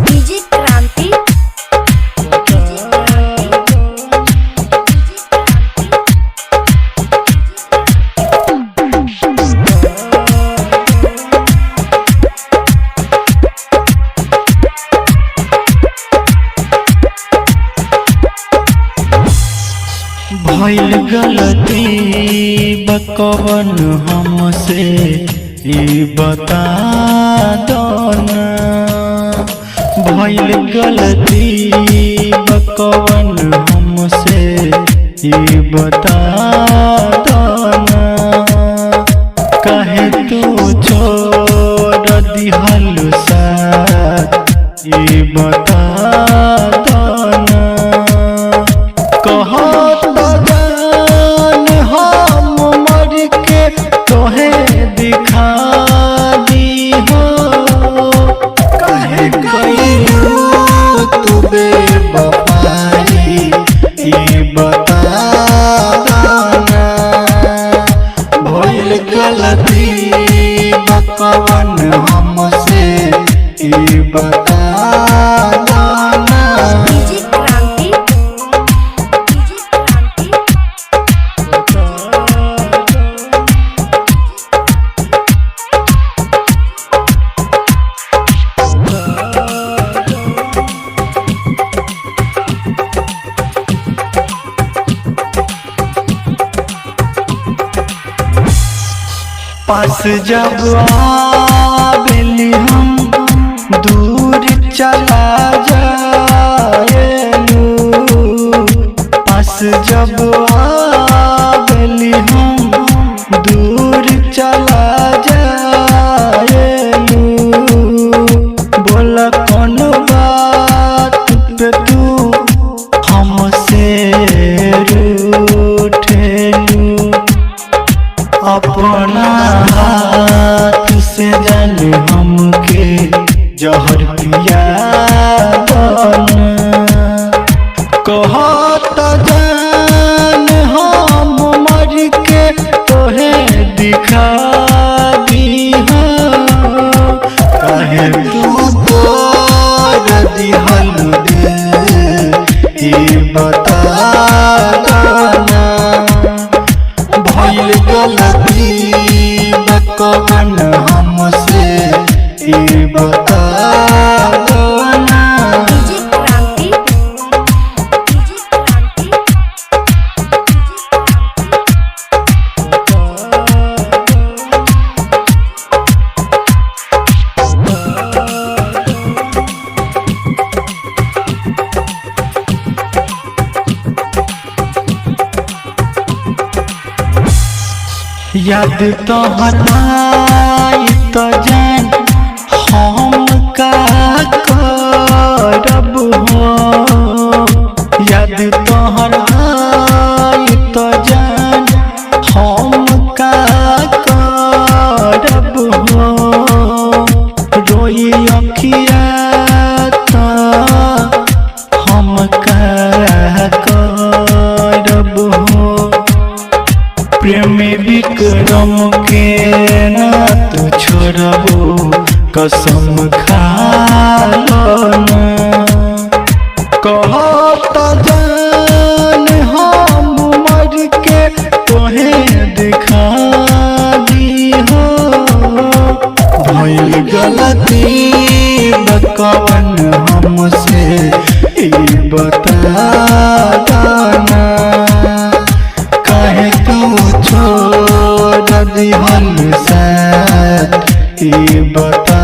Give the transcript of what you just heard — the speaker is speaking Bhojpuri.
DJ Kranti, DJ Kranti, भइल गलती बकवन हमसे ई बता दो ना। भइल गलती बकवन हमसे ई बता दो ना। काहे तू छोड़ दिहल साथ ई बता दो ना। कहत जान हम मर के तोहे दिखा दी हो। काहे कइलू तू बेवफाई ई बता दना। भइल गलती बकवन हमसे ई बता दना। DJ Kranti, DJ Kranti, पास जब आबेली हम दूर चला जाएलू। पास जब आबेली हम दूर चला जाएलू। बोल कौन बात पे तू हमसे रूठेलू। अपना हाथ से जान हमके जहर पिया दना। कहत जान हम मर के तोहे दिखा दी हो। काहे तू तोड़ दिहल दिल ई बता दना। भइल गलती बकवन हमसे ई बता दना। DJ Kranti, DJ Kranti, DJ Kranti. याद तो हटाई तो जान हम का करब हो। याद तो हटाई तो जान हम का करब हो। रोई अखिया तो हम का करब हो। प्रेमी विक्रम के ना तू छोड़बो कसम खा लो ना। कहत जान हम मर के तोहे दिखा दी हो। भइल गलती बकवन हमसे ई बता दना। काहे तू छोड़ दिहल साथ ई बता